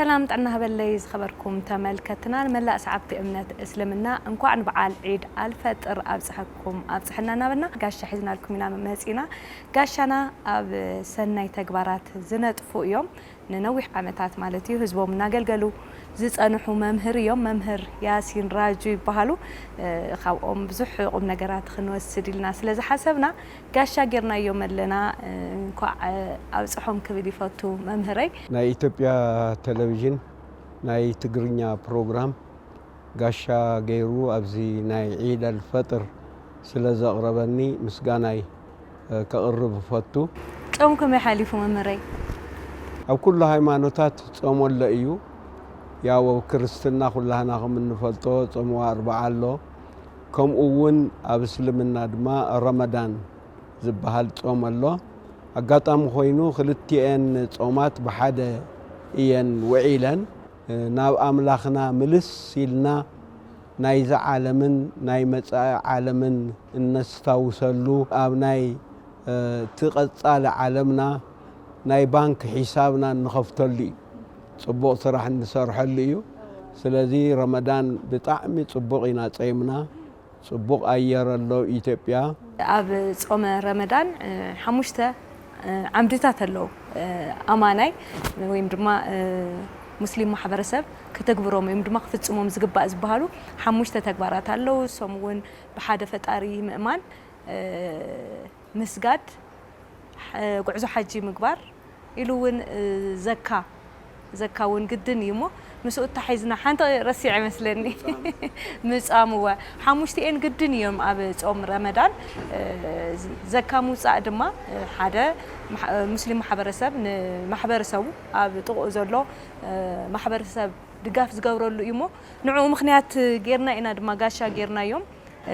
ሰላም ጥዕና ሃበለይ ዝኸበርኩም ተመልከትና፣ ንመላእ ሰዓብቲ እምነት እስልምና እንኳዕ ንበዓል ዒድ ኣልፈጥር ኣብፀሐኩም ኣብፀሐና እናበልና ጋሻ ሒዝናልኩም ኢና መፂና። ጋሻና ኣብ ሰናይ ተግባራት ዝነጥፉ እዮም። ንነዊሕ ዓመታት ማለት እዩ ህዝቦም እናገልገሉ ዝፀንሑ መምህር እዮም። መምህር ያሲን ራጁ ይበሃሉ። እ፣ ካብኦም ብዙሕ ቁም ነገራት ክንወስድ ኢልና ስለ ዝሓሰብና ጋሻ ጌርናዮም ኣለና። እ፣ እንኳዕ ኣብፅሖም ክብል ይፈቱ መምህረይ። ናይ ኢትዮጵያ ቴሌቪዥን ናይ ትግርኛ ፕሮግራም ጋሻ ገይሩ ኣብዚ ናይ ዒድ ኣልፈጥር ስለ ዘቕረበኒ ምስጋናይ፣ እ፣ ከቕርብ እፈቱ። ጾም ከመይ ሓሊፉ መምህረይ? ኣብ ኩሉ ሃይማኖታት ጾም ኣሎ እዩ። ያው ኣብ ክርስትና ኩላህና ከም እንፈልጦ ጾም ኣርብዓ ኣሎ። ከምኡ እውን ኣብ እስልምና ድማ ረመዳን ዝበሃል ጾም ኣሎ። ኣጋጣሚ ኮይኑ ክልቲኤን ጾማት ብሓደ እየን ውዒለን። ናብ ኣምላኽና ምልስ ኢልና ናይዚ ዓለምን ናይ መጻኢ ዓለምን እነስታውሰሉ፣ ኣብ ናይ፣ እ፣ እቲ ቀጻሊ ዓለምና ናይ ባንክ ሒሳብና እንኸፍተሉ እዩ። ጽቡቕ ስራሕ እንሰርሐሉ እዩ። ስለዚ ረመዳን ብጣዕሚ ጽቡቕ ኢና ጸይምና። ጽቡቕ ኣየር ኣሎ ኢትዮጵያ። ኣብ ጾመ ረመዳን፣ እ፣ ሓሙሽተ፣ እ፣ ዓምድታት ኣለዉ። እ፣ ኣማናይ ወይም ድማ፣ እ፣ ሙስሊም ማሕበረሰብ ከተግብሮም ወይም ድማ ክፍጽሞም ዝግባእ ዝበሃሉ ሓሙሽተ ተግባራት ኣለዉ። እሶም እውን ብሓደ ፈጣሪ ምእማን፣ እ፣ ምስጋድ፣ ሐ-፣ ጉዕዞ ሓጂ ምግባር፣ ኢሉ እውን፣ እ፣ ዘካ፣ ዘካ እውን ግድን እዩ እሞ፣ ምስኡ እተሓሒዝና ሓንቲ ረሲዐ ይመስለኒ። ምጻም። ምጻም፣ እወ። ሓሙሽቲኤን ግድን እዮም ኣብ ጾም ረመዳን። እ፣ ዘካ ምውጻእ ድማ፣ እ፣ ሓደ ማሕ-፣ እ፣ ሙስሊም ማሕበረሰብ ንማሕበረሰቡ ኣብ ጥቕኡ ዘሎ፣ እ፣ ማሕበረሰብ ድጋፍ ዝገብረሉ እዩ እሞ፣ ንዕኡ ምኽንያት ጌርና ኢና ድማ ጋሻ ጌርናዮም።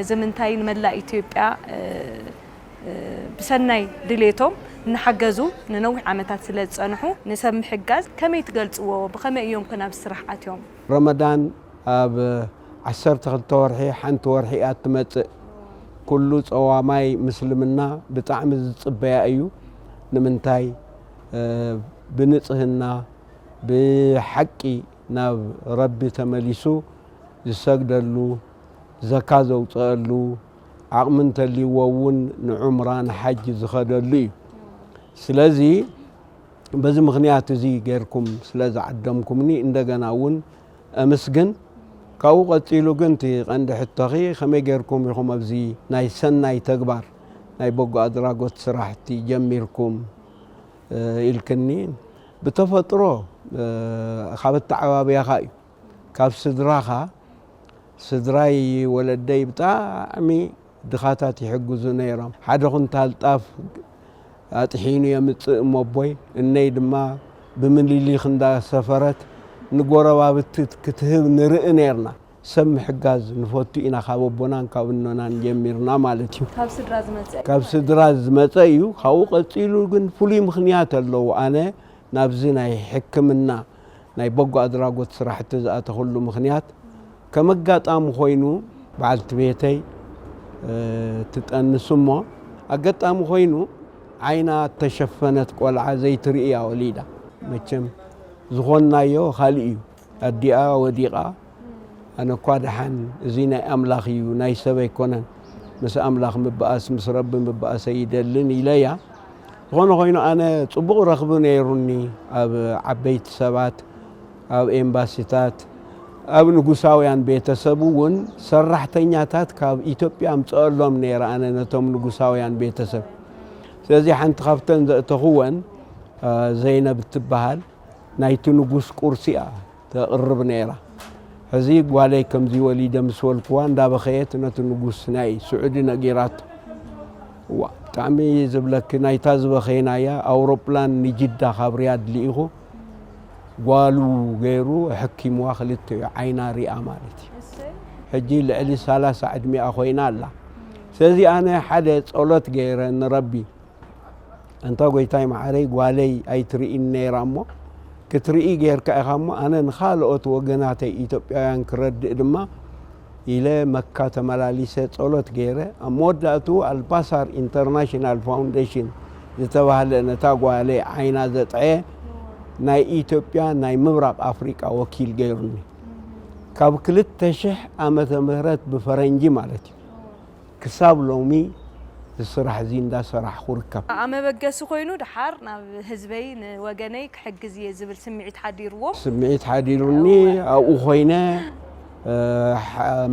እዚ ምንታይ ንመላእ ኢትዮጵያ፣ እ፣ እ፣ ብሰናይ ድሌቶም እናሓገዙ ንነዊሕ ዓመታት ስለ ዝጸንሑ፣ ንሰብ ምሕጋዝ ከመይ ትገልጽዎ? ብኸመይ እዮም ከ ናብ ስራሕ ኣትዮም? ረመዳን ኣብ ዓሰርተ ክልተ ወርሒ ሓንቲ ወርሒ እያ እትመጽእ። ኩሉ ጸዋማይ ምስልምና ብጣዕሚ ዝጽበያ እዩ። ንምንታይ? እ፣ ብንጽህና፣ ብሓቂ ናብ ረቢ ተመሊሱ ዝሰግደሉ፣ ዘካ ዘውፅአሉ፣ ዓቕሚ እንተልይዎ እውን ንዑምራ ንሓጅ ዝኸደሉ እዩ። ስለዚ በዚ ምኽንያት እዚ ጌርኩም ስለ ዝዓደምኩምኒ እንደገና እውን ኣመስግን። ካብኡ ቀፂሉ ግን እቲ ቀንዲ ሕቶኺ ከመይ ጌርኩም ኢኹም ኣብዚ ናይ ሰናይ ተግባር ናይ በጎ ኣድራጎት ስራሕቲ ጀሚርኩም? እ፣ ኢልክኒ። ብተፈጥሮ፣ እ፣ ካብ ኣተዓባብያኻ እዩ። ካብ ስድራኻ፣ ስድራይ ወለደይ ብጣዕሚ ድኻታት ይሕግዙ ነይሮም። ሓደ ኩንታል ጣፍ ኣጥሒኑ የምጽእ እሞ ኣቦይ፣ እነይ ድማ ብምኒልክ እንዳሰፈረት ንጎረባብቲ ክትህብ ንርኢ ነይርና። ሰብ ምሕጋዝ ንፈቱ ኢና፣ ካብ ኣቦናን ካብ እኖናን ጀሚርና ማለት እዩ። ካብ ስድራ ዝመጸ እዩ ካብ ማለት ስድራ ዝመጸ እዩ። ካብኡ ቀጺሉ ግን ፍሉይ ምኽንያት ኣለዎ። ኣነ ናብዚ ናይ ሕክምና ናይ በጎ ኣድራጎት ስራሕቲ ዝኣተኹሉ ምኽንያት፣ ከም ኣጋጣሚ ኮይኑ በዓልቲ ቤተይ፣ እ፣ ትጠንስ እሞ፣ ኣጋጣሚ ኮይኑ ዓይና እተሸፈነት ቆልዓ ዘይትርኢ እያ ወሊዳ። መቸም ዝኾንናዮ ካልእ እዩ። ኣዲኣ ወዲቓ፣ ኣነ እኳ ደሓን፣ እዚ ናይ ኣምላኽ እዩ፣ ናይ ሰብ ኣይኮነን። ምስ ኣምላኽ ምበኣስ፣ ምስ ረቢ ምበኣስ ኣይደልን ኢለያ። ዝኾነ ኮይኑ፣ ኣነ ጽቡቕ ረኽቢ ነይሩኒ ኣብ ዓበይቲ ሰባት፣ ኣብ ኤምባሲታት፣ ኣብ ንጉሳውያን ቤተሰብ እውን ሰራሕተኛታት ካብ ኢትዮጵያ ኣምጽኣሎም ነይረ፣ ኣነ ነቶም ንጉሳውያን ቤተሰብ። ስለዚ ሓንቲ ካብተን ዘእተኽወን፣ እ፣ ዘይነብ እትበሃል ናይቲ ንጉስ ቁርሲ እያ ተቕርብ ነይራ። ሕዚ ጓለይ ከምዚ ወሊደ ምስ በልክዋ እንዳበኸየት ነቲ ንጉስ ናይ ስዑዲ ነጊራቶ። እዋ፣ ብጣዕሚ ዝብለኪ ናይታ ዝበኸይናያ ኣውሮፕላን ንጅዳ ካብ ሪያድ ልኢኹ ጓሉ ገይሩ ሕኪምዋ ክልተ ዓይና ሪኣ ማለት እዩ። ሕጂ ልዕሊ ሰላሳ ዕድሚኣ ኮይና ኣላ። ስለዚ ኣነ ሓደ ጸሎት ገይረ ንረቢ ኣንታ ጎይታይ መዓረይ ጓለይ ኣይትርእይን ነይራ እሞ ክትርኢ ጌርካ ኢኻ እሞ ኣነ ንኻልኦት ወገናተይ ኢትዮጵያውያን ክረድእ ድማ ኢለ መካ ተመላሊሰ ጸሎት ገይረ ኣብ መወዳእቱ ኣልባሳር ኢንተርናሽናል ፋውንዴሽን ዝተባህለ ነታ ጓለይ ዓይና ዘጥዐየ ናይ ኢትዮጵያ ናይ ምብራቕ ኣፍሪቃ ወኪል ገይሩኒ። ካብ ክልተ ሽሕ ዓመተ ምህረት ብፈረንጂ ማለት እዩ። ክሳብ ሎሚ እዚ ስራሕ እዚ እንዳሰራሕኹ ርከብ። ኣመበገሲ ኮይኑ ድሓር ናብ ህዝበይ ንወገነይ ክሕግዝ እየ ዝብል ስምዒት ሓዲርዎ። ስምዒት ሓዲሩኒ ኣብኡ ኮይነ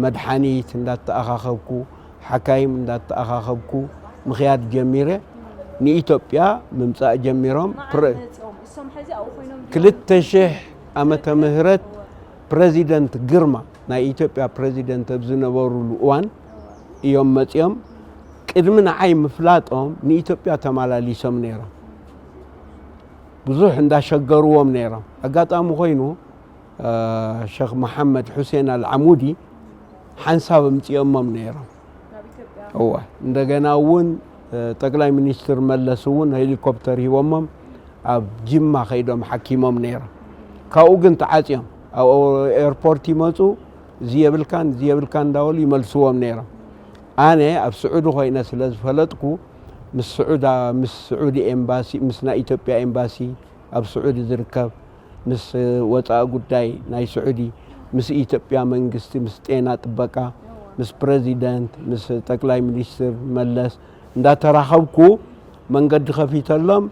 መድሓኒት እንዳተኣኻኸብኩ ሓካይም እንዳተኣኻኸብኩ ምኽያድ ጀሚረ። ንኢትዮጵያ ምምፃእ ጀሚሮም። ክልተ ሽሕ ዓመተ ምህረት ፕረዚደንት ግርማ ናይ ኢትዮጵያ ፕረዚደንት ኣብ ዝነበሩሉ እዋን እዮም መፂኦም። ቅድሚ ንዓይ ምፍላጦም ንኢትዮጵያ ተመላሊሶም ነይሮም። ብዙሕ እንዳሸገርዎም ነይሮም። ኣጋጣሚ ኮይኑ ሸኽ መሓመድ ሑሴን ኣልዓሙዲ ሓንሳብ እምፂኦሞም ነይሮም። እዋ እንደገና እውን ጠቅላይ ሚኒስትር መለስ እውን ሄሊኮፕተር ሂቦሞም ኣብ ጅማ ከይዶም ሓኪሞም ነይሮም። ካብኡ ግን ተዓፅዮም ኣብ ኤርፖርት ይመፁ። እዚ የብልካን እዚ የብልካን እንዳበሉ ይመልስዎም ነይሮም። ኣነ ኣብ ስዑዲ ኮይነ ስለ ዝፈለጥኩ ምስ ስዑዳ ምስ ስዑዲ ኤምባሲ ምስ ናይ ኢትዮጵያ ኤምባሲ ኣብ ስዑዲ ዝርከብ ምስ ወፃኢ ጉዳይ ናይ ስዑዲ ምስ ኢትዮጵያ መንግስቲ ምስ ጤና ጥበቃ ምስ ፕረዚደንት ምስ ጠቅላይ ሚኒስትር መለስ እንዳተራኸብኩ መንገዲ ከፊተሎም።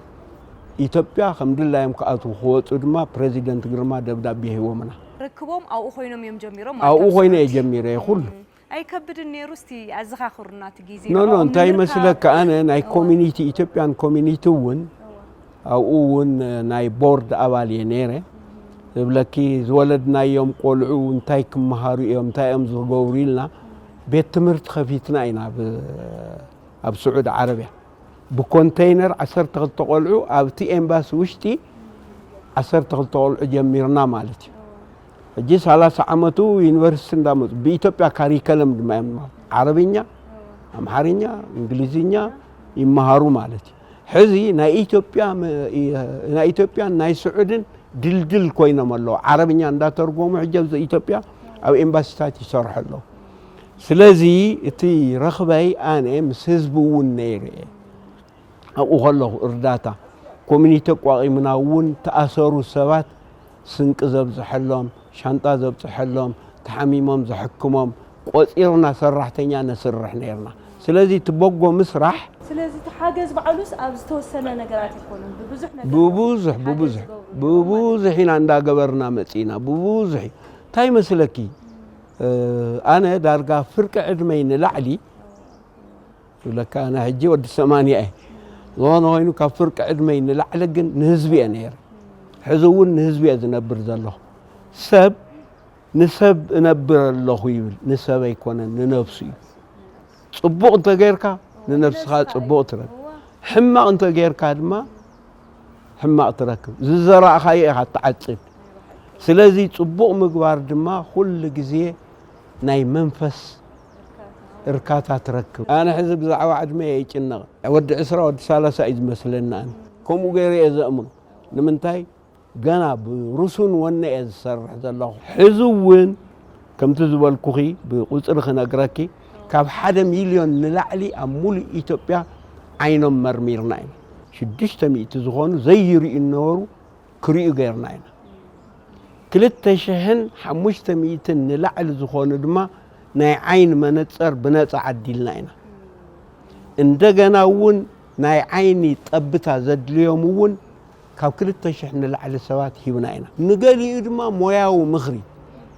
ኢትዮጵያ ከም ድላዮም ክኣትዉ ክወፁ ድማ ፕረዚደንት ግርማ ደብዳቤ ሂቦምና። ርክቦም ኣብኡ ኮይኖም እዮም ጀሚሮም ኣብኡ ኮይነ እየ ጀሚረ ኩሉ። ኣይከብድን ነይሩ? እስቲ ኣዘኻኽሩና እቲ ግዜ ኖ ኖ እንታይ መስለካ ኣነ ናይ ኮሚኒቲ ኢትዮጵያን ኮሚኒቲ እውን ኣብኡ እውን ናይ ቦርድ ኣባል እየ ነይረ። እብለኪ ዝወለድናዮም ቆልዑ እንታይ ክመሃሩ እዮም እንታይ እዮም ዝገብሩ ኢልና ቤት ትምህርቲ ከፊትና ኢና ኣብ ስዑድ ዓረብያ። ብኮንተይነር ዓሰርተ ክልተ ቆልዑ ኣብቲ ኤምባሲ ውሽጢ ዓሰርተ ክልተ ቆልዑ ጀሚርና ማለት እዩ። ሕጂ ሰላሳ ዓመቱ ዩኒቨርሲቲ እንዳመፁ ብኢትዮጵያ ካሪከለም ድማ እዮም ዓረብኛ፣ ኣምሓርኛ፣ እንግሊዝኛ ይመሃሩ ማለት እዩ። ሕዚ ናይ ኢትዮጵያ ናይ ኢትዮጵያን ናይ ስዑድን ድልድል ኮይኖም ኣለዉ። ዓረብኛ እንዳተርጎሙ ሕጂ ኣብዚ ኢትዮጵያ ኣብ ኤምባሲታት ይሰርሑ ኣለዉ። ስለዚ እቲ ረኽበይ ኣነ ምስ ህዝቢ እውን ነይረ ኣብኡ ከለኹ እርዳታ ኮሚኒቲ ኣቋቒምና እውን ተኣሰሩ ሰባት ስንቂ ዘብፅሐሎም፣ ሻንጣ ዘብፅሐሎም፣ ተሓሚሞም ዘሕክሞም ቆፂርና ሰራሕተኛ ነስርሕ ነይርና። ስለዚ እቲ በጎ ምስራሕ። ስለዚ እቲ ሓገዝ ባዕሉስ ኣብ ዝተወሰነ ነገራት ኣይኮነን፣ ብብዙሕ ነገር ብብዙሕ ብብዙሕ ብብዙሕ ኢና እንዳገበርና መፂና። ብብዙሕ እዩ። እንታይ መስለኪ ኣነ ዳርጋ ፍርቂ ዕድመይ ንላዕሊ ይብለካ ኣነ ሕጂ ወዲ ሰማንያ እየ። ዝኾነ ኮይኑ ካብ ፍርቂ ዕድመይ ንላዕሊ ግን ንህዝቢ እየ ነይረ። ሕዚ እውን ንህዝቢ እየ ዝነብር ዘለኹ። ሰብ ንሰብ እነብር ኣለኹ ይብል፣ ንሰብ ኣይኮነን ንነብሱ እዩ። ፅቡቕ እንተገይርካ ንነብስኻ ፅቡቕ ትረክብ፣ ሕማቕ እንተገይርካ ድማ ሕማቕ ትረክብ። ዝዘራእኻዮ ኢኻ ትዓፅድ። ስለዚ ፅቡቕ ምግባር ድማ ኩሉ ግዜ ናይ መንፈስ እርካታ ትረክብ። ኣነ ሕዚ ብዛዕባ ዕድመ እየ ይጭነቕ። ወዲ ዕስራ ወዲ ሰላሳ እዩ ዝመስለኒ ኣነ። ከምኡ ገይረ እየ ዘእምሮ። ንምንታይ ገና ብርሱን ወነ እየ ዝሰርሕ ዘለኹ። ሕዚ እውን ከምቲ ዝበልኩኺ ብቁፅሪ ክነግረኪ ካብ ሓደ ሚልዮን ንላዕሊ ኣብ ሙሉእ ኢትዮጵያ ዓይኖም መርሚርና ኢና። ሽዱሽተ ሚእቲ ዝኾኑ ዘይርእዩ ነበሩ ክርእዩ ገይርና ኢና። ክልተ ሽሕን ሓሙሽተ ሚእትን ንላዕሊ ዝኾኑ ድማ ናይ ዓይኒ መነፀር ብነፃ ዓዲልና ኢና። እንደገና እውን ናይ ዓይኒ ጠብታ ዘድልዮም እውን ካብ ክልተ ሽሕ ንላዕሊ ሰባት ሂብና ኢና። ንገሊኡ ድማ ሞያዊ ምኽሪ፣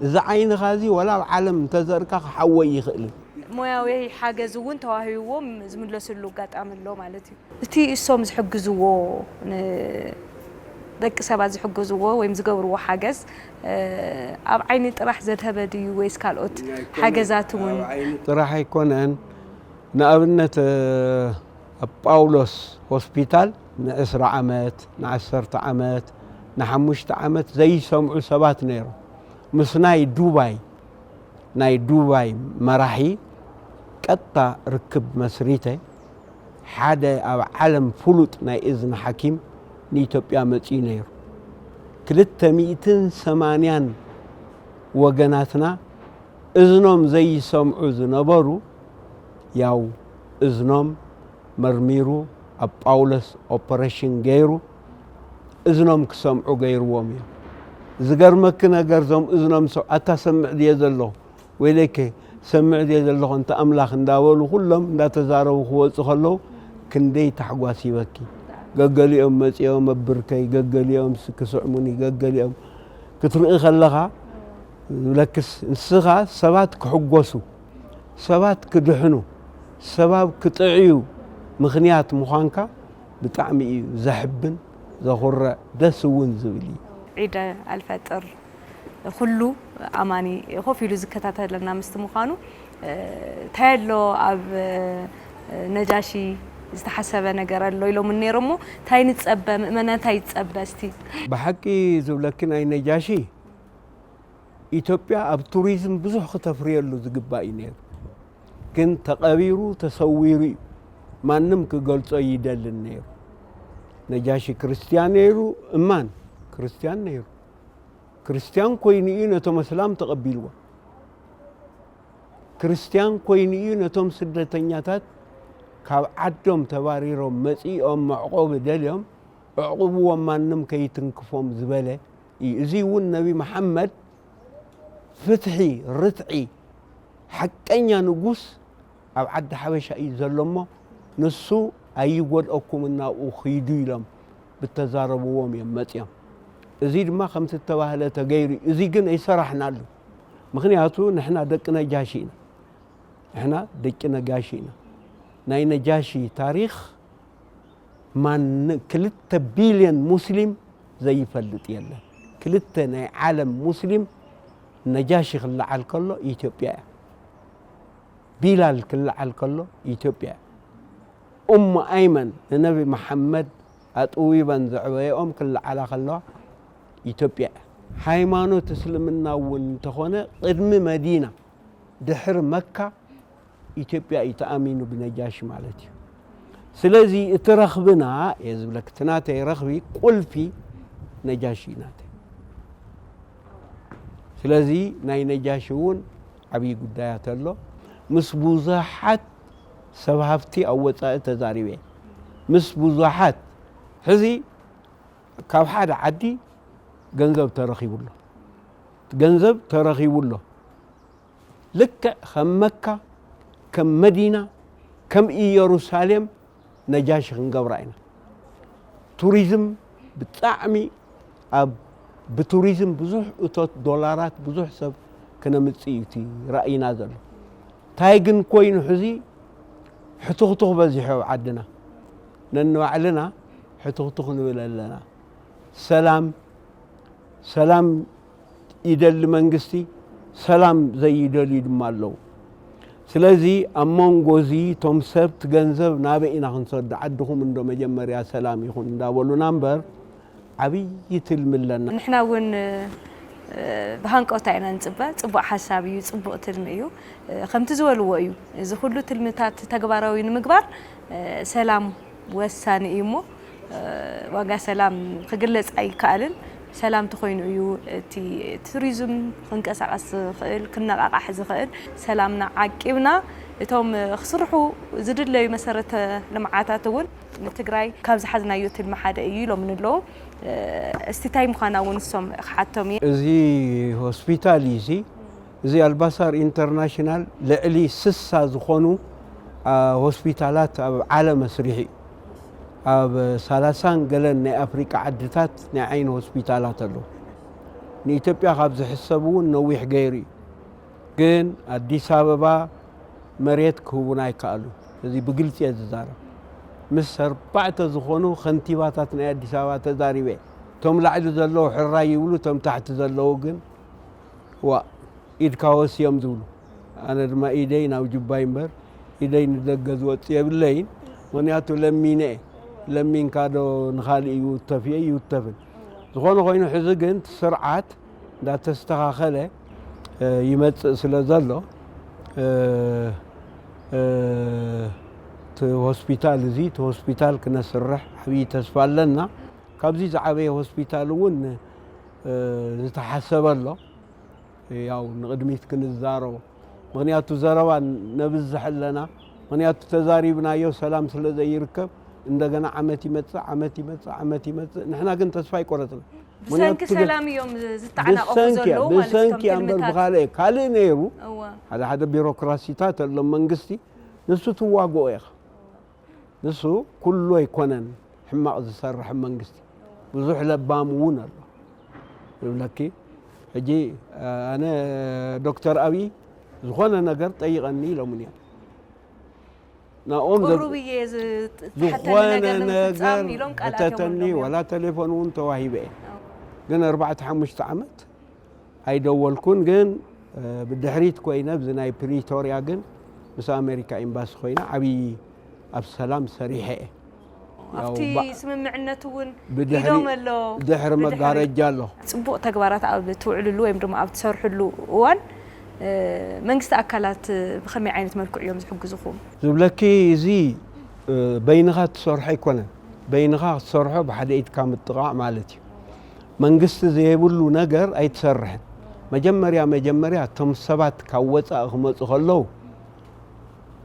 እዚ ዓይንኻ እዚ ወላ ኣብ ዓለም እንተዘርእካ ክሓወይ ይኽእል እዩ። ሞያዊ ሓገዝ እውን ተዋሂብዎም ዝምለስሉ ኣጋጣሚ ኣሎ ማለት እዩ። እቲ እሶም ዝሕግዝዎ ንደቂ ሰባት ዝሕግዝዎ ወይም ዝገብርዎ ሓገዝ ኣብ ዓይኒ ጥራሕ ዘድሀበ ድዩ ወይስ ካልኦት ሓገዛት እውን? ጥራሕ ኣይኮነን። ንኣብነት ኣብ ጳውሎስ ሆስፒታል ንዕስራ ዓመት ንዓሰርተ ዓመት ንሓሙሽተ ዓመት ዘይሰምዑ ሰባት ነይሮም። ምስ ናይ ዱባይ ናይ ዱባይ መራሒ ቀጥታ ርክብ መስሪተ ሓደ ኣብ ዓለም ፍሉጥ ናይ እዝኒ ሓኪም ንኢትዮጵያ መፂኡ ነይሩ። ክልተ ሚእትን ሰማንያን ወገናትና እዝኖም ዘይሰምዑ ዝነበሩ ያው እዝኖም መርሚሩ ኣብ ጳውሎስ ኦፐሬሽን ገይሩ እዝኖም ክሰምዑ ገይርዎም እዩ። ዝገርመኪ ነገር፣ እዞም እዝኖም ሰው ኣታ ሰምዕ ድየ ዘለኹ፣ ወይለከ ሰምዕ ድየ ዘለኹ፣ እንተ ኣምላኽ እንዳበሉ፣ ኩሎም እንዳተዛረቡ ክወፁ ከለዉ ክንደይ ታሕጓስ ይበኪ። ገገሊኦም መፂኦም ኣብብርከይ፣ ገገሊኦም ስ- ክስዕሙኒ፣ ገገሊኦም ክትርኢ ከለኻ ዝብለክስ፣ ንስኻ ሰባት ክሕጎሱ፣ ሰባት ክድሕኑ፣ ሰባት ክጥዕዩ ምኽንያት ምዃንካ ብጣዕሚ እዩ ዘሕብን፣ ዘኹርዕ፣ ደስ እውን ዝብል እዩ። ዒድ ኣልፈጥር ኩሉ ኣማኒ ኮፍ ኢሉ ዝከታተለና ምስቲ ምዃኑ፣ እንታይ ኣሎ ኣብ ነጃሺ ዝተሓሰበ ነገር ኣሎ ኢሎም ነይሮም እሞ፣ እንታይ ንጸበ፣ ምእመና እንታይ ይጸበ እስቲ? ብሓቂ ዝብለኪ፣ ናይ ነጃሺ ኢትዮጵያ ኣብ ቱሪዝም ብዙሕ ክተፍርየሉ ዝግባእ እዩ ነይሩ። ግን ተቐቢሩ፣ ተሰዊሩ እዩ። ማንም ክገልጾ ይደልን ነይሩ። ነጃሺ ክርስትያን ነይሩ፣ እማን ክርስትያን ነይሩ። ክርስትያን ኮይኑ እዩ ነቶም ኣስላም ተቐቢልዎም። ክርስትያን ኮይኑ እዩ ነቶም ስደተኛታት ካብ ዓዶም ተባሪሮም መጺኦም መዕቆቢ ደልዮም፣ ኣዕቑብዎም፣ ማንም ከይትንክፎም ዝበለ እዩ። እዚ እውን ነቢ መሓመድ ፍትሒ፣ ርትዒ፣ ሓቀኛ ንጉስ ኣብ ዓዲ ሓበሻ እዩ ዘሎ እሞ፣ ንሱ ኣይጎድኣኩም እናብኡ ኺዱ ኢሎም ብተዛረብዎም እዮም መፂኦም። እዚ ድማ ከምቲ እተባህለ ተገይሩ እዩ። እዚ ግን ኣይሰራሕናሉ። ምኽንያቱ ንሕና ደቂ ነጃሺ ኢና። ንሕና ደቂ ነጋሺ ኢና። ናይ ነጃሺ ታሪኽ ማን ክልተ ቢልዮን ሙስሊም ዘይፈልጥ የለን። ክልተ ናይ ዓለም ሙስሊም ነጃሺ ክለዓል ከሎ ኢትዮጵያ እያ። ቢላል ክለዓል ከሎ ኢትዮጵያ እያ። ኡሙ ኣይመን ንነቢ መሓመድ ኣጥዊበን ዘዕበየኦም ክለዓላ ከለዋ ኢትዮጵያ እያ። ሃይማኖት እስልምና እውን እንተኾነ ቅድሚ መዲና ድሕሪ መካ ኢትዮጵያ እዩ ተኣሚኑ ብነጃሺ ማለት እዩ። ስለዚ እቲ ረኽብና እየ ዝብለክ፣ እቲ ናተይ ረኽቢ ቁልፊ ነጃሺ እዩ ናተይ። ስለዚ ናይ ነጃሺ እውን ዓብዪ ጉዳያት ኣሎ። ምስ ብዙሓት ሰብ ሃፍቲ ኣብ ወፃኢ ተዛሪበ እየ። ምስ ብዙሓት ሕዚ ካብ ሓደ ዓዲ ገንዘብ ተረኺቡ ኣሎ። ገንዘብ ተረኺቡ ኣሎ። ልክዕ ከም መካ፣ ከም መዲና፣ ከም ኢየሩሳሌም ነጃሺ ክንገብራ ኢና። ቱሪዝም ብጣዕሚ ኣብ ብቱሪዝም ብዙሕ እቶት ዶላራት ብዙሕ ሰብ ክነምፅእ እዩ እቲ ራእይና ዘሎ። እንታይ ግን ኮይኑ ሕዚ ሕቱኽቱኽ በዚሑ ኣብ ዓድና። ነንባዕልና ሕቱኽቱኽ ንብል ኣለና። ሰላም ሰላም ይደሊ መንግስቲ፣ ሰላም ዘይደልዩ ድማ ኣለዉ። ስለዚ ኣብ መንጎ እዚ እቶም ሰብ እቲ ገንዘብ ናበይ ኢና ክንሰዶ? ዓድኹም እንዶ መጀመርያ ሰላም ይኹን እንዳበሉና እምበር ዓብዪ ትልሚ ኣለና። ንሕና እውን ብሃንቀውታ ኢና ንፅበ። ፅቡቕ ሓሳብ እዩ፣ ፅቡቕ ትልሚ እዩ። ከምቲ ዝበልዎ እዩ፣ እዚ ኩሉ ትልምታት ተግባራዊ ንምግባር ሰላም ወሳኒ እዩ እሞ ዋጋ ሰላም ክግለፅ ኣይከኣልን። ሰላም ተኾይኑ እዩ እቲ ቱሪዝም ክንቀሳቐስ ዝኽእል፣ ክነቓቓሕ ዝኽእል። ሰላምና ዓቂብና እቶም ክስርሑ ዝድለዩ መሰረተ ልምዓታት እውን ንትግራይ ካብ ዝሓዝናዮ ትልሚ ሓደ እዩ ኢሎም ንለዉ። እስቲ እንታይ ምዃና እውን ንሶም ክሓቶም እየ። እዚ ሆስፒታል እዩ እዚ። እዚ ኣልባሳር ኢንተርናሽናል ልዕሊ ስሳ ዝኾኑ ሆስፒታላት ኣብ ዓለም ኣስሪሑ እዩ። ኣብ ሰላሳን ገለን ናይ ኣፍሪቃ ዓድታት ናይ ዓይኒ ሆስፒታላት ኣለዉ። ንኢትዮጵያ ካብ ዝሕሰብ እውን ነዊሕ ገይሩ እዩ። ግን ኣዲስ ኣበባ መሬት ክህቡና ኣይከኣሉ። እዚ ብግልፂ እየ ዝዛረብ። ምስ ኣርባዕተ ዝኾኑ ከንቲባታት ናይ ኣዲስ ኣበባ ተዛሪበ። እቶም ላዕሊ ዘለዉ ሕራይ ይብሉ፣ እቶም ታሕቲ ዘለዉ ግን ዋ ኢድካ ወስዮም ዝብሉ። ኣነ ድማ ኢደይ ናብ ጁባይ እምበር ኢደይ ንደገ ዝወፅእ የብለይን። ምኽንያቱ ለሚነ እየ። ለሚንካ ዶ ንኻሊእ ይውተፍ እየ ይውተፍን። ዝኾነ ኮይኑ ሕዚ ግን እቲ ስርዓት እንዳተስተኻኸለ ይመፅእ ስለ ዘሎ እቲ ሆስፒታል እዚ እቲ ሆስፒታል ክነስርሕ ዓብዪ ተስፋ ኣለና። ካብዚ ዝዓበየ ሆስፒታል እውን ዝተሓሰበ ኣሎ። ያው ንቕድሚት ክንዛረቦ፣ ምኽንያቱ ዘረባ ነብዝሕ ኣለና። ምኽንያቱ ተዛሪብናዮ ሰላም ስለ ዘይርከብ እንደገና ዓመት ይመጽእ፣ ዓመት ይመጽእ፣ ዓመት ይመጽእ። ንሕና ግን ተስፋ ኣይቆረጽና። ምኽንያቱ ብሰንኪ ሰላም እዮም ዝተዓናቐፉ ዘለዉ ማለት እቶም ብሰንኪ እምበር ትልምታት። ብኻልእ ካልእ ነይሩ። እወ። ሓደ ሓደ ቢሮክራሲታት ኣሎ መንግስቲ፣ ንሱ ትዋግኦ ኢኻ። ንሱ ኩሉ ኣይኮነን ሕማቕ ዝሰርሕ መንግስቲ። ብዙሕ ለባም እውን ኣሎ። ይብለኪ ሕጂ ኣነ ዶክተር ኣብይ ዝኾነ ነገር ጠይቐኒ ኢሎምኒ እዮም። ናኦም ዘብ- ቁሩብ እየ ዝተሓተኒ ዝኾነ ነገር ንምፍፃም ነገር ኢሎም ቃላት እዮም ሕተተኒ ኣለዎም። ዋላ ቴሌፎን እውን ተዋሂበ እየ። ግን ኣርባዕተ ሓሙሽተ ዓመት ኣይደወልኩን። ግን እ፣ ብድሕሪት ኮይነ ኣብዚ ናይ ፕሪቶርያ ግን ምስ ኣሜሪካ ኤምባሲ ኮይነ ዓብዪ ኣብ ሰላም ሰሪሐ እየ። ያው ኣብቲ ባ- ስምምዕነት እውን ብድሕሪ- ኢዶም ኣሎ ድሕሪ ብድሕሪ- መጋረጃ ኣሎ። ፅቡቕ ተግባራት ኣብ ትውዕልሉ ወይም ድማ ኣብ ትሰርሕሉ እዋን እ፣ መንግስቲ ኣካላት ብኸመይ ዓይነት መልክዑ እዮም ዝሕግዝኹም? ዝብለኪ እዚ እ፣ በይንኻ ትሰርሖ ኣይኮነን። በይንኻ ክትሰርሖ ብሓደ ኢድካ ምጥቓዕ ማለት እዩ። መንግስቲ ዘየብሉ ነገር ኣይትሰርሕን። መጀመርያ መጀመርያ እቶም ሰባት ካብ ወፃኢ ክመፁ ከለዉ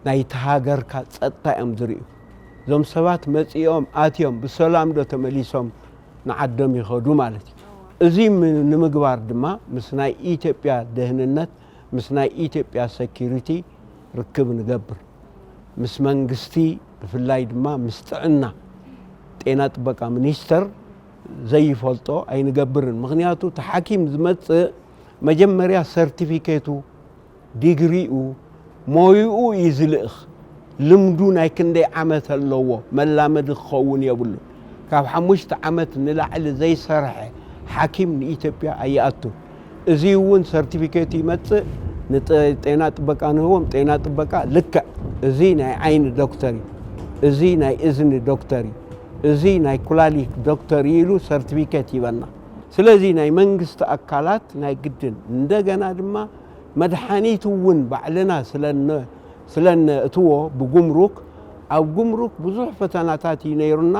ናይቲ ሃገርካ ፀጥታ እዮም ዝርእዩ። እዞም ሰባት መፂኦም ኣትዮም ብሰላም ዶ ተመሊሶም ንዓዶም ይኸዱ ማለት እዩ። እዚ ም- ንምግባር ድማ ምስ ናይ ኢትዮጵያ ደህንነት፣ ምስ ናይ ኢትዮጵያ ሴኪሪቲ ርክብ ንገብር። ምስ መንግስቲ ብፍላይ ድማ ምስ ጥዕና፣ ጤና ጥበቃ ሚኒስተር ዘይፈልጦ ኣይንገብርን። ምኽንያቱ እቲ ሓኪም ዝመፅእ መጀመርያ ሰርቲፊኬቱ፣ ዲግሪኡ፣ ሞይኡ እዩ ዝልእኽ። ልምዱ ናይ ክንደይ ዓመት ኣለዎ መላመዲ ክኸውን የብሉን። ካብ ሓሙሽተ ዓመት ንላዕሊ ዘይሰርሐ ሓኪም ንኢትዮጵያ ኣይኣቱን። እዚ እውን ሰርቲፊኬት ይመፅእ፣ ንጤና ጥበቃ ንህቦም፣ ጤና ጥበቃ ልክዕ እዚ ናይ ዓይኒ ዶክተር እዩ፣ እዚ ናይ እዝኒ ዶክተር እዩ፣ እዚ ናይ ኩላሊት ዶክተር እዩ ኢሉ ሰርቲፊኬት ይበና። ስለዚ ናይ መንግስቲ ኣካላት ናይ ግድን እንደገና ድማ መድሓኒት እውን ባዕልና ስለነ ስለነእትዎ ብጉምሩክ ኣብ ጉምሩክ ብዙሕ ፈተናታት እዩ ነይሩና።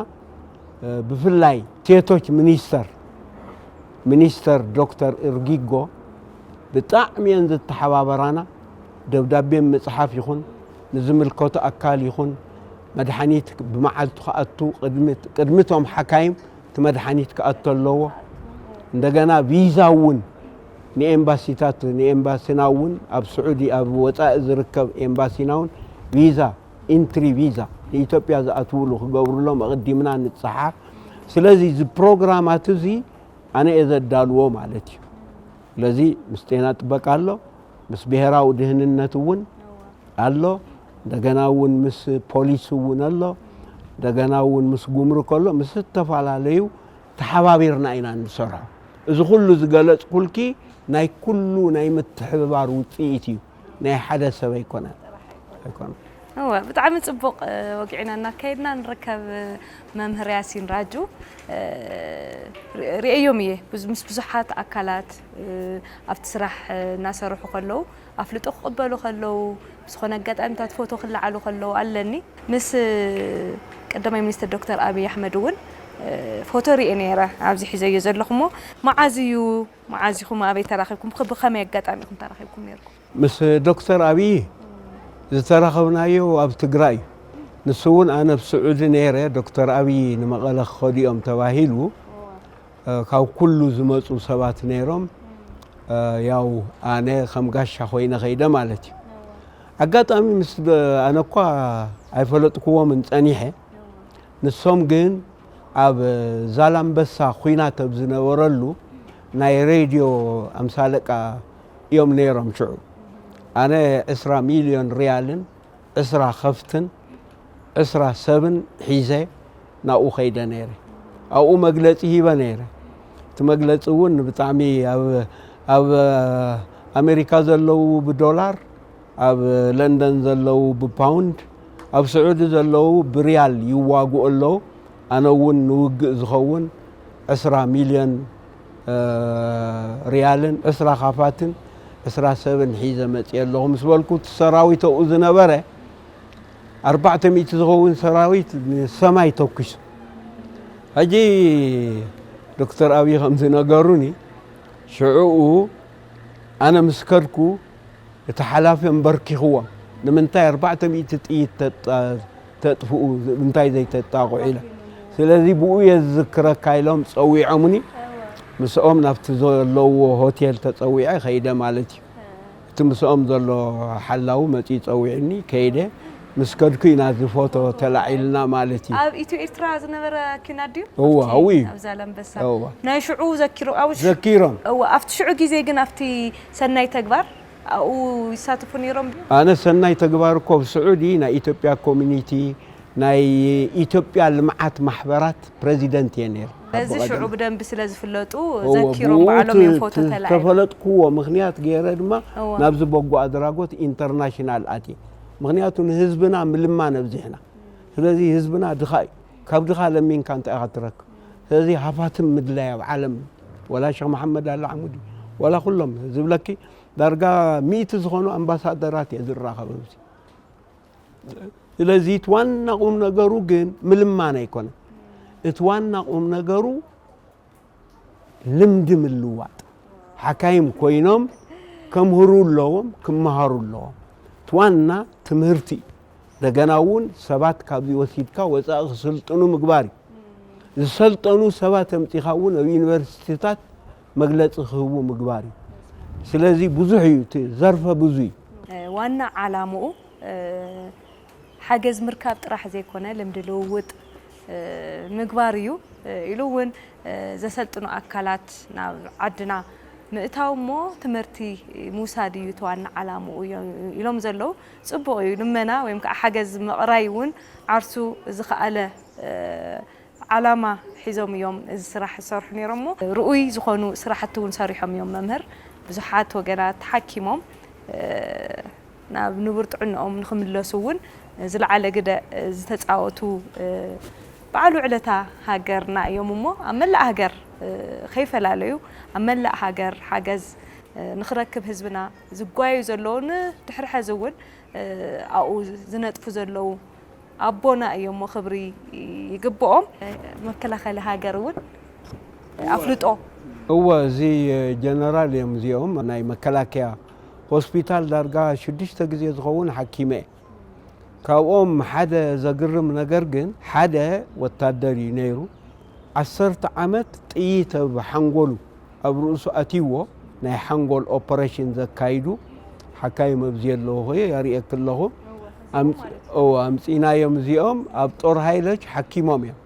ብፍላይ ሴቶች ሚኒስተር ሚኒስተር ዶክተር እርጊጎ ብጣዕሚ እየን ዝተሓባበራና። ደብዳቤ ምፅሓፍ ይኹን ንዝምልከቶ ኣካል ይኹን መድሓኒት ብመዓልቱ ክኣቱ ቅድሚ ቅድሚ እቶም ሓካይም እቲ መድሓኒት ክኣቱ ኣለዎ። እንደገና ቪዛ እውን ንኤምባሲታት ንኤምባሲና እውን ኣብ ስዑዲ ኣብ ወፃኢ ዝርከብ ኤምባሲና እውን ቪዛ ኢንትሪ ቪዛ ንኢትዮጵያ ዝኣትውሉ ክገብሩሎም ኣቐዲምና ንፀሓፍ። ስለዚ እዚ ፕሮግራማት እዚ ኣነ እየ ዘዳልዎ ማለት እዩ። ስለዚ ምስ ጤና ጥበቃ ኣሎ፣ ምስ ብሄራዊ ድህንነት እውን ኣሎ፣ እንደገና እውን ምስ ፖሊስ እውን ኣሎ፣ እንደገና እውን ምስ ጉምሩክ ኣሎ፣ ምስ ዝተፈላለዩ ተሓባቢርና ኢና ንሰርሖ። እዚ ኩሉ ዝገለፅኩልኪ ናይ ኩሉ ናይ ምትሕብባር ውፅኢት እዩ፣ ናይ ሓደ ሰብ ኣይኮነን ኣይኮነን። እወ ብጣዕሚ ፅቡቕ። ወግዒና እናካየድና ንርከብ። መምህር ያሲን ራጁ ርእየዮም እየ ምስ ብዙሓት ኣካላት ኣብቲ ስራሕ እናሰርሑ ከለዉ ኣፍልጦ ክቕበሉ ከለዉ ብዝኾነ ኣጋጣሚታት ፎቶ ክለዓሉ ከለዉ ኣለኒ። ምስ ቀዳማይ ሚኒስትር ዶክተር ኣብይ ኣሕመድ እውን ፎቶ ርእየ ነይረ። ኣብዚ ሒዘዮ ዘለኹ እሞ መዓዝ እዩ መዓዝ ኢኹም ኣበይ ተራኺብኩም? ብኸመይ ኣጋጣሚ ኢኹም ተራኺብኩም ነይርኩም? ምስ ዶክተር ኣብይ ዝተራኸብናዮ ኣብ ትግራይ እዩ። ንሱ እውን ኣነ ኣብ ስዑዲ ነይረ፣ ዶክተር ኣብይ ንመቐለ ክኸዱ እዮም ተባሂሉ ካብ ኩሉ ዝመፁ ሰባት ነይሮም። ያው ኣነ ከም ጋሻ ኮይነ ከይደ ማለት እዩ። ኣጋጣሚ ምስ ኣነ እኳ ኣይፈለጥክዎምን ፀኒሐ። ንሶም ግን ኣብ ዛላምበሳ ኲናት ኣብ ዝነበረሉ ናይ ሬድዮ ኣምሳ ኣለቃ እዮም ነይሮም። ሽዑ ኣነ ዕስራ ሚልዮን ሪያልን ዕስራ ከፍትን ዕስራ ሰብን ሒዘ ናብኡ ከይደ ነይረ። ኣብኡ መግለፂ ሂበ ነይረ። እቲ መግለፂ እውን ብጣዕሚ ኣብ ኣብ ኣሜሪካ ዘለዉ ብዶላር ኣብ ለንደን ዘለዉ ብፓውንድ ኣብ ስዑዲ ዘለዉ ብሪያል ይዋግኡ ኣለዉ። ኣነ እውን ንውግእ ዝኸውን ዕስራ ሚልዮን ሪያልን ዕስራ ካፋትን ዕስራ ሰብን ሒዘ መፅየ ኣለኹ ምስ በልኩ እቲ ሰራዊት ኣብኡ ዝነበረ ኣርባዕተ ሚእቲ ዝኸውን ሰራዊት ንሰማይ ተኩሱ። ሕጂ ዶክተር ኣብይ ከም ዝነገሩኒ ሽዕኡ ኣነ ምስ ከድኩ እቲ ሓላፊ ኣንበርኪኽዎም ንምንታይ ኣርባዕተ ሚእቲ ጥይት ተጣ- ተጥፍኡ እንታይ ዘይተጣቕዑ ኢለ። ስለዚ ብኡ እየ ዝዝክረካ ኢሎም ጸዊዖምኒ። ምስኦም ናብቲ ዘለውዎ ሆቴል ተጸዊዐ ከይደ ማለት እዩ። እቲ ምስኦም ዘሎ ሓላዊ መጺኡ ጸዊዑኒ ከይደ። ምስ ከድኩ ኢና እዚ ፎቶ ተላዒልና ማለት እዩ። ኣብ ኢትዮ ኤርትራ ዝነበረ ኲናት ድዩ? እወ፣ ኣብቲ፣ እው እዩ። ኣብ ዛላምበሳ። እወ። ናይ ሽዑ ዘኪሮ-፣ ኣብ ሽ-፣ ዘኪሮም። እወ፣ ኣብቲ ሽዑ ግዜ ግን ኣብቲ ሰናይ ተግባር ኣብኡ ይሳተፉ ነይሮም ድዩ? ኣነ ሰናይ ተግባር እኮ ኣብ ስዑዲ ናይ ኢትዮጵያ ኮሚኒቲ፣ ናይ ኢትዮጵያ ልምዓት ማሕበራት ፕረዚደንት እየ ነይረ። በዚ ካብኡ ሽዑ ቀደም። ብደንቢ ስለ ዝፍለጡ እወ፣ ዘኪሮም ብኡ ባዕሎም እዮም ት-፣ ፎቶ ት-፣ ተላዒሎም። ዝተፈለጥኩዎ ምኽንያት ገይረ ድማ እወ። ናብዚ በጎ ኣድራጎት ኢንተርናሽናል ኣትየ። ምኽንያቱ ንህዝብና ምልማን ኣብዚሕና። ስለዚ ህዝብና ድኻ እዩ። ካብ ድኻ ለሚንካ እንታይ ኢኻ ትረክብ? ስለዚ ሃፋትም ምድላይ ኣብ ዓለም፣ ወላ ሸኽ መሓመድ ኣል ዓሙዲ፣ ወላ ኩሎም ዝብለኪ ዳርጋ ሚእቲ ዝኾኑ ኣምባሳደራት እየ ዝራኸብ ኣብዚ። ስለዚ እቲ ዋና ቁም ነገሩ ግን ምልማን ኣይኮነን። እቲ ዋና ቁም ነገሩ ልምዲ ምልዋጥ። ሓካይም ኮይኖም ከምህሩ ኣለዎም፣ ክመሃሩ ኣለዎም። እቲ ዋና ትምህርቲ እዩ። እንደገና እውን ሰባት ካብዚ ወሲድካ ወፃኢ ክስልጥኑ ምግባር እዩ። ዝሰልጠኑ ሰባት ኣምፂኻ እውን ኣብ ዩኒቨርሲቲታት መግለፂ ክህቡ ምግባር እዩ። ስለዚ ብዙሕ እዩ፣ እቲ ዘርፈ ብዙ እዩ። ዋና ዓላምኡ፣ እ፣ ሓገዝ ምርካብ ጥራሕ ዘይኮነ ልምዲ ልውውጥ፣ እ፣ ምግባር እዩ፣ እ፣ ኢሉ እውን፣ እ፣ ዘሰልጥኑ ኣካላት ናብ ዓድና ምእታው እሞ ትምህርቲ ምውሳድ እዩ እቲ ዋና ዓላምኡ እዮም ኢሎም ዘለዉ። ጽቡቕ እዩ። ልመና ወይም ከዓ ሓገዝ ምቕራይ እውን ዓርሱ ዝኸኣለ፣ እ፣ ዓላማ ሒዞም እዮም እዚ ስራሕ ዝሰርሑ ነይሮም እሞ ርኡይ ዝኾኑ ስራሕቲ እውን ሰሪሖም እዮም መምህር። ብዙሓት ወገናት ተሓኪሞም፣ እ፣ ናብ ንቡር ጥዕንኦም ንኽምለሱ እውን ዝለዓለ ግደ ዝተፃወቱ፣ እ፣ በዓል ውዕለታ ሃገርና እዮም እሞ ኣብ መላእ ሃገር፣ እ፣ ከይፈላለዩ ኣብ መላእ ሃገር ሓገዝ፣ እ፣ ንኽረክብ ህዝብና ዝጓዩ ዘለዉ ንድሕሪ ሐዚ እውን፣ እ፣ ኣብኡ ዝነጥፉ ዘለዉ ኣቦና እዮም እሞ ክብሪ ይግብኦም። መከላኸሊ ሃገር እውን ኣፍልጦ። እወ፣ እዚ ጀነራል እዮም እዚኦም። ናይ መከላከያ ሆስፒታል ዳርጋ ሽዱሽተ ግዜ ዝኸውን ሓኪመ እየ። ካብኦም ሓደ ዘግርም ነገር ግን ሓደ ወታደር እዩ ነይሩ። ዓሰርተ ዓመት ጥይት ኣብ ሓንጎሉ፣ ኣብ ርእሱ ኣትይዎ ናይ ሓንጎል ኦፐሬሽን ዘካይዱ ሓካይም ኣብዚ ኣለዉ ኾዩ የርእየኪ ኣለኹ። ኣምፅ-፣ እዎ፣ ኣምፂናዮም እዚኦም ኣብ ጦር ሃይሎች ሓኪሞም እዮም።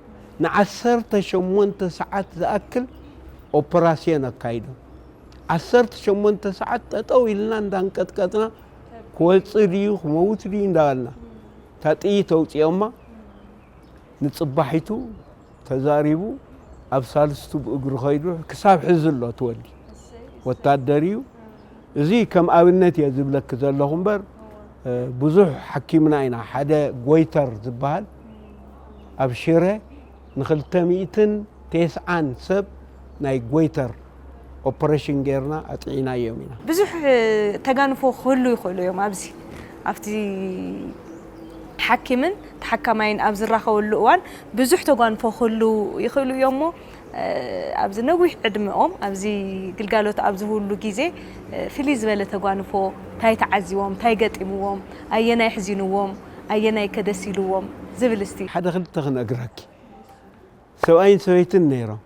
ንዓሰርተ ሸሞንተ ሰዓት ዝኣክል ኦፐራስዮን ኣካይዶም። ዓሰርተ ሸሞንተ ሰዓት ጠጠው ኢልና እንዳንቀጥቀጥና ክወፅእ ድዩ ክመውት ድዩ እንዳበልና እታ ጥይት ኣውፅኦማ። ንፅባሒቱ ተዛሪቡ ኣብ ሳልስቱ ብእግሩ ኸይዱ ክሳብ ሕዚ ኣሎ ትወዲ ወታደር እዩ። እዚ ከም ኣብነት እየ ዝብለኪ ዘለኹ እምበር፣ እ፣ ብዙሕ ሓኪምና ኢና። ሓደ ጎይተር ዝበሃል ኣብ ሽረ ንኽልተ ሚእትን ተስዓን ሰብ ናይ ጎይተር ኦፐሬሽን ጌርና ኣጥዒናዮም ኢና። ብዙሕ ተጋንፎ ክህሉ ይኽእሉ እዮም። ኣብዚ ኣብቲ ሓኪምን ተሓካማይን ኣብ ዝራኸበሉ እዋን ብዙሕ ተጓንፎ ክህሉ ይኽእሉ እዮም እሞ፣ እ፣ ኣብዚ ነዊሕ ዕድመኦም ኣብዚ ግልጋሎት ኣብ ዝህብሉ ግዜ፣ እ፣ ፍልይ ዝበለ ተጓንፎ እንታይ ተዓዚቦም፣ እንታይ ገጢምዎም፣ ኣየናይ ኣሕዚንዎም፣ ኣየናይ ከ ደስ ኢልዎም ዝብል እስቲ። ሓደ ክልተ ክነግረኪ። ሰብኣይን ሰበይትን ነይሮም።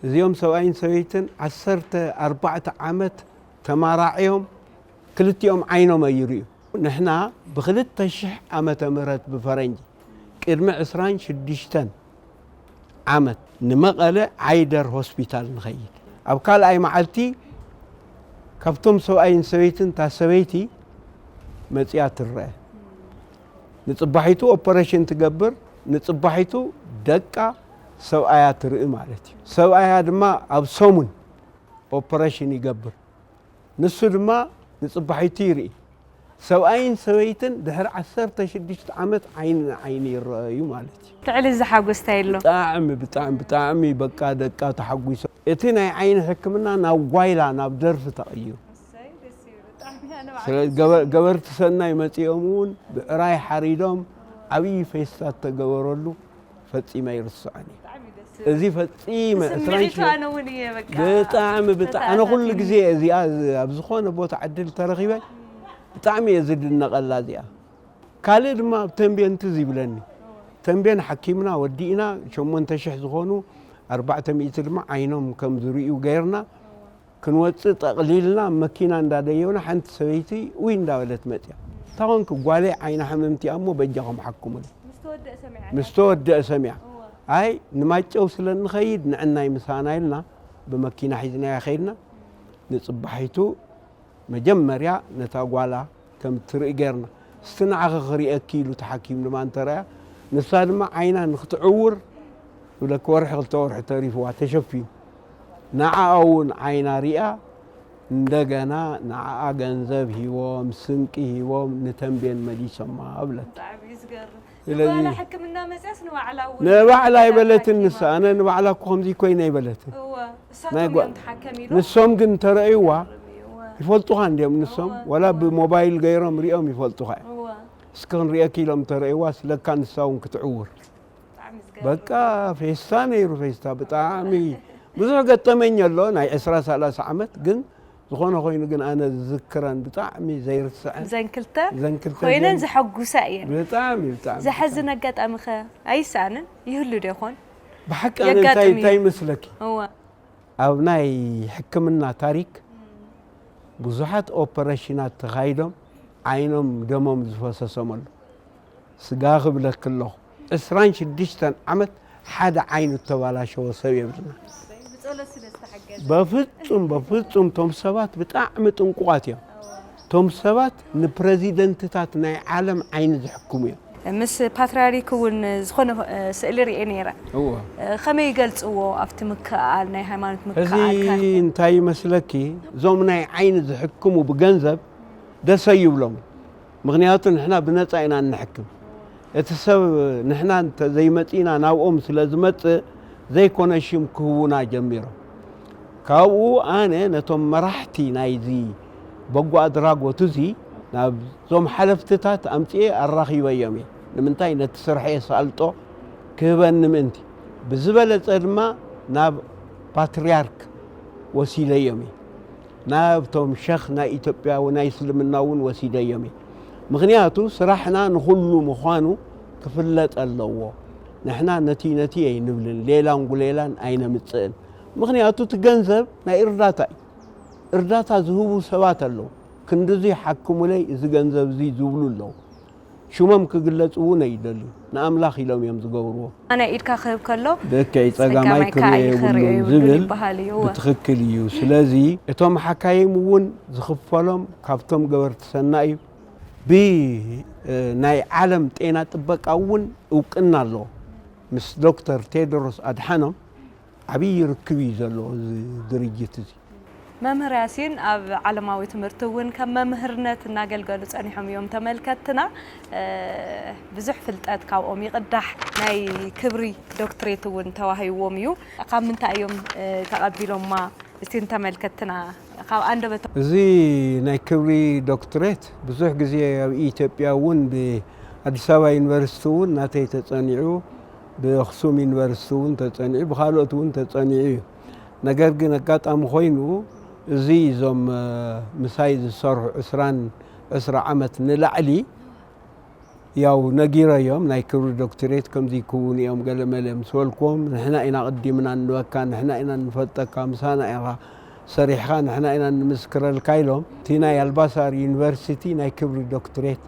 እዚኦም ሰብኣይን ሰበይትን ዓሰርተ ኣርባዕተ ዓመት ተማራዕዮም ክልቲኦም ዓይኖም ኣይርእዩ። ንሕና ብክልተ ሽሕ ዓመተ ምህረት ብፈረንጂ ቅድሚ ዕስራን ሽዱሽተን ዓመት ንመቐለ ዓይደር ሆስፒታል ንኸይድ። ኣብ ካልኣይ መዓልቲ ካብቶም ሰብኣይን ሰበይትን እታ ሰበይቲ መፂኣ ትረአ። ንፅባሒቱ ኦፐሬሽን ትገብር፣ ንፅባሒቱ ደቃ ሰብኣያ ትርኢ ማለት እዩ። ሰብኣያ ድማ ኣብ ሰሙን ኦፐሬሽን ይገብር። ንሱ ድማ ንፅባሒቱ ይርኢ። ሰብኣይን ሰበይትን ድሕሪ ዓሰርተ ሽዱሽተ ዓመት ዓይኒ ንዓይኒ ይረኣዩ ማለት እዩ። ልዕሊ እዚ ሓጎስ እንታይ ኣሎ? ብጣዕሚ፣ ብጣዕሚ፣ ብጣዕሚ በቃ ደቃ ተሓጒሶም። እቲ ናይ ዓይኒ ሕክምና ናብ ጓይላ፣ ናብ ደርፊ ተቐይሩ። ስለ ገበ-፣ ገበርቲ ሰናይ መጺኦም እውን ብዕራይ ሓሪዶም ዓብዪ ፌስታ ተገበረሉ። ፈጺመ ኣይርስዖን እዩ። እዚ ፈጺመ ስምዒቱ ዕስራን ኣነ እውን እየ በቃ ብጣዕሚ፣ ብጣ-፣ ኣነ ኩሉ ተታታቲኒ። ግዜ እዚኣ ኣብ ዝኾነ ቦታ ዕድል ተረኺበ ብጣዕሚ እየ ዝድነቐላ እዚኣ። ካልእ ድማ ኣብ ተንቤን ትዝ ይብለኒ። ተንቤን ሓኪምና ወዲእና፣ ሸሞንተ ሽሕ ዝኾኑ፣ ኣርባዕተ ሚእቲ ድማ ዓይኖም ከም ዝርእዩ ገይርና። ክንወፅእ ጠቕሊልና መኪና እንዳደየብና ሓንቲ ሰበይቲ ውይ እንዳበለት መፅያ። "እንታይ ኮንኪ?" "ጓለይ ዓይና ሕምምቲ እያ እሞ በጃኹም ሓክሙለይ." ምስ ተወደአ ሰሚዓ። ምስ ተወደአ ሰሚዓ። እወ። "ኣይ ንማጨው ስለ እንኸይድ ንዕናይ ምሳና" ኢልና ብመኪና ሒዝናያ ከይድና። ንፅባሒቱ መጀመርያ ነታ ጓላ ከም ትርኢ ጌርና፣ "እስቲ ንዓኺ ክርእየኪ" ኢሉ እቲ ሓኪም ድማ እንተረኣያ፣ ንሳ ድማ ዓይና ንክትዕውር ዝብለኪ ወርሒ ክልተ ወርሒ ተሪፍዋ ተሸፊኑ። ንዓኣ እውን ዓይና ሪኣ፣ እንደገና ንዓኣ ገንዘብ ሂቦም፣ ስንቂ ሂቦም፣ ንተንቤን መሊሶማ እብለኪ። ብጣዕሚ እዩ ዝገርም። ስለዚ ንባዕላ ሕክምና መፅያስ ንባዕላ እውን ንባዕላ ኣይበለትን ንሳ፣ ኣነ ንባዕላ እኮ ከምዚ ኮይነ ኣይበለትን። እወ፣ ናይ እሳቶም ጓ-፣ እዮም ተሓከም ኢሎም። ንሶም ግን እንተረእይዋ እወ። ይፈልጡኻ እንዲዮም ንሶም፣ እወ፣ ወላ እወ። ብሞባይል ገይሮም ሪኦም ይፈልጡኻ እዮም። እወ። እስኪ ክንርእየኪ ኢሎም እንተረእይዋ ስለካ ንሳ እውን ክትዕውር። ብጣዕሚ ዝገርም። በቃ ፌስታ ነይሩ፣ ፌስታ ብጣዕሚ ብዙሕ ገጠመኝ ኣሎ፣ ናይ ዕስራ ሰላሳ ዓመት ግን ዝኾነ ኮይኑ ግን ኣነ ዝዝክረን ብጣዕሚ ዘይርስዐን እዘን ክልተ እዘን ክልተ ኮይነን እዘን ዘሐጉሳ እየን። ብጣዕሚ፣ ብጣዕሚ፣ ዘሐዝን ብጣዕሚ። ኣጋጣሚ ኸ ኣይሰኣንን ይህሉ ዶ ይኾን? ብሓቂ ኣነ እንታይ፣ የጋጥም እዩ። እንታይ ይመስለኪ? እወ። ኣብ ናይ ሕክምና ታሪክ ብዙሓት ኦፐሬሽናት ተኻይዶም ዓይኖም ደሞም ዝፈሰሶም ኣሎ። ስጋ ክብለኪ ኣለኹ። ዕስራን ሽዱሽተን ዓመት ሓደ ዓይኑ እተባላሸወ ሰብ የብልና። ብጸሎት ስለ ዝተሓገዘ። በፍጹም፣ በፍጹም እቶም ሰባት ብጣዕሚ ጥንቁቓት እዮም። እቶም ሰባት ንፕረዚደንትታት ናይ ዓለም ዓይኒ ዝሕክሙ እዮም። ምስ ፓትርያርክ እውን ዝኾነ፣ እ፣ ስእሊ ርእየ ነይረ። እወ። እ፣ ከመይ ይገልጽዎ ኣብቲ ምክእኣል፣ ናይ ሃይማኖት እዚ ምክእኣል ከ? እንታይ ይመስለኪ? እዞም ናይ ዓይኒ ዝሕክሙ ብገንዘብ ደስ ኣይብሎም። ምኽንያቱ ንሕና ብነጻ ኢና እንሕክም። እቲ ሰብ ንሕና እንተ ዘይመጺእና ናብኦም ስለ ዝመጽእ ዘይኮነ ሽም ክህቡና ጀሚሮም። ካብኡ ኣነ ነቶም መራሕቲ ናይዚ በጎ ኣድራጎት እዚ ናብዞም ሓለፍትታት ኣምጽኤ ኣራኺበዮም እየ። ንምንታይ? ነቲ ስርሐ የሳልጦ ክህበኒ ምእንቲ። ብዝበለጸ ድማ ናብ ፓትርያርክ ወሲደዮም እየ። ናብቶም ሸኽ ናይ ኢትዮጵያ፣ ናይ እስልምና እውን ወሲደዮም እየ። ምኽንያቱ ስራሕና ንኹሉ ምዃኑ ክፍለጥ ኣለዎ። ንሕና ነቲ ነቲ ኣይንብልን፣ ሌላን ጉሌላን ኣይነምጽእን። ምኽንያቱ እቲ ገንዘብ ናይ እርዳታ እዩ። እርዳታ ዝህቡ ሰባት ኣለዉ። ክንድዚ ሓክሙለይ፣ እዚ ገንዘብ እዚ ዝብሉ ኣለዉ። ሽሞም ክግለጽ እውን ኣይደልዩ። ንኣምላኽ ኢሎም እዮም ዝገብርዎ። ኣነ ኢድካ ክህብ ከሎ ልክዕ ጸጋማይ ጸጋማይ ክርእዮ ክርእዮ የብሉን የብሉን ዝብል ይበሃል እዩ። እወ። ብትኽክል እዩ። ስለዚ እቶም ሓካይም እውን ዝኽፈሎም ካብቶም ገበርቲ ሰናይ እዩ። ብ-፣ እ፣ ናይ ዓለም ጤና ጥበቃ እውን እውቅና ኣለዎ። ምስ ዶክተር ቴድሮስ ኣድሓኖም ዓብዪ ርክብ እዩ ዘለዎ እዚ ድርጅት እዚ። መምህር ያሲን ኣብ ዓለማዊ ትምህርቲ እውን ከም መምህርነት እናገልገሉ ጸኒሖም እዮም ተመልከትና። እ፣ ብዙሕ ፍልጠት ካብኦም ይቕዳሕ። ናይ ክብሪ ዶክትሬት እውን ተዋሂብዎም እዩ። ካብ ምንታይ እዮም፣ እ፣ ተቐቢሎማ? እስቲ ንተመልከትና ካብ ኣንደበቶም። እዚ ናይ ክብሪ ዶክትሬት ብዙሕ ግዜ ኣብ ኢትዮጵያ እውን ብኣዲስ ኣበባ ዩኒቨርሲቲ እውን ናተይ ተጸኒዑ፣ ብኣኽሱም ዩኒቨርሲቲ እውን ተጸኒዑ፣ ብኻልኦት እውን ተጸኒዑ እዩ። ነገር ግን ኣጋጣሚ ኮይኑ እዚ እዞም፣ እ፣ ምሳይ ዝሰርሑ ዕስራን ዕስራ ዓመት ንላዕሊ ያው ነጊረዮም ናይ ክብሪ ዶክትሬት ከምዚ ይክውን እዮም ገለ መለ ምስ በልክዎም፣ ንሕና ኢና ቅዲምና እንበካ፣ ንሕና ኢና እንፈልጠካ፣ ምሳና ኢኻ ሰሪሕኻ፣ ንሕና ኢና እንምስክረልካ ኢሎም፣ እቲ ናይ ኣልባሳር ዩኒቨርሲቲ ናይ ክብሪ ዶክትሬት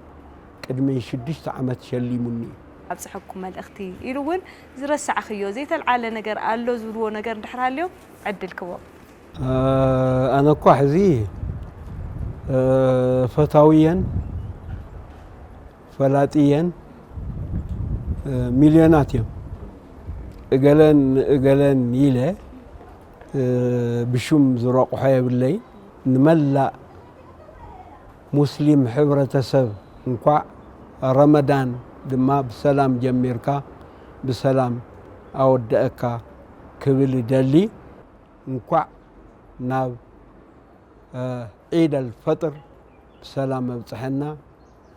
ቅድሚ ሽዱሽተ ዓመት ሸሊሙኒ እዩ። ኣብጽሐኩም መልእኽቲ ኢሉ እውን ዝረሳዕኽዮ ዘይተልዓለ ነገር ኣሎ ዝብልዎ ነገር እንድሕር ሃልዮም ዕድል ክቦም። እ፣ ኣነ እኳ ሕዚ፣ እ፣ ፈታዊየን ፈላጥየን፣ እ፣ ሚልዮናት እዮም። እገለን እገለን ኢለ፣ እ፣ ብሹም ዝረቑሖ የብለይ። ንመላእ ሙስሊም ሕብረተሰብ እንኳዕ ረመዳን ድማ ብሰላም ጀሚርካ ብሰላም ኣወደአካ ክብል እደሊ። እንኳዕ ናብ፣ እ፣ ዒድ ኣልፈጥር ብሰላም ኣብጽሐና።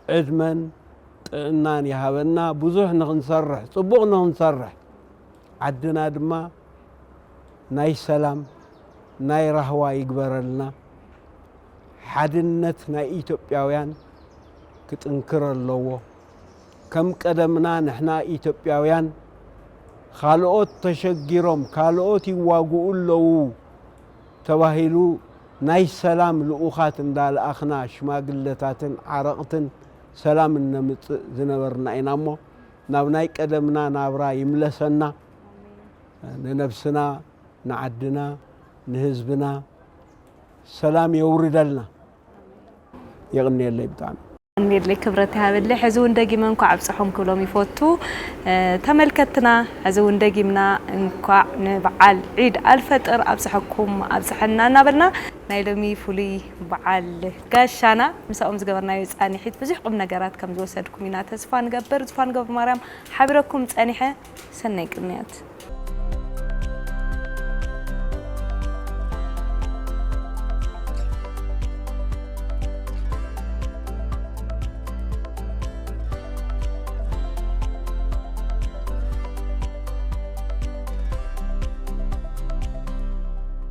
ዕድመን ጥዕናን ይሃበና፣ ብዙሕ ንኽንሰርሕ፣ ጽቡቕ ንኽንሰርሕ፣ ዓድና ድማ ናይ ሰላም፣ ናይ ራህዋ ይግበረልና። ሓድነት ናይ ኢትዮጵያውያን ክጥንክር ኣለዎ። ከም ቀደምና ንሕና ኢትዮጵያውያን ካልኦት ተሸጊሮም ካልኦት ይዋግኡ ኣለዉ ተባሂሉ ናይ ሰላም ልኡኻት እንዳለኣኽና ሽማግለታትን ዓረቕትን ሰላም እነምጽእ ዝነበርና ኢና እሞ ናብ ናይ ቀደምና ናብራ ይምለሰና። ንነብስና፣ ንዓድና፣ ንህዝብና ሰላም የውርደልና። የቕንየለይ ብጣዕሚ። ኔድለይ ክብረት ይሃበለይ። ሕዚ እውን ደጊመ እንኳዕ ኣብፀሖም ክብሎም ይፈቱ። ተመልከትና ሕዚ እውን ደጊምና እንኳዕ ንበዓል ዒድ ኣልፈጥር ኣብፀሐኩም ኣብፀሐና እናበልና ናይ ሎሚ ፍሉይ በዓል ጋሻና ምሳኦም ዝገበርናዮ ፃኒሒት ብዙሕ ቁም ነገራት ከም ዝወሰድኩም ኢና ተስፋ ንገብር። ዝፋን ገብረ ማርያም ሓቢረኩም ፀኒሐ። ሰናይ ቅንያት።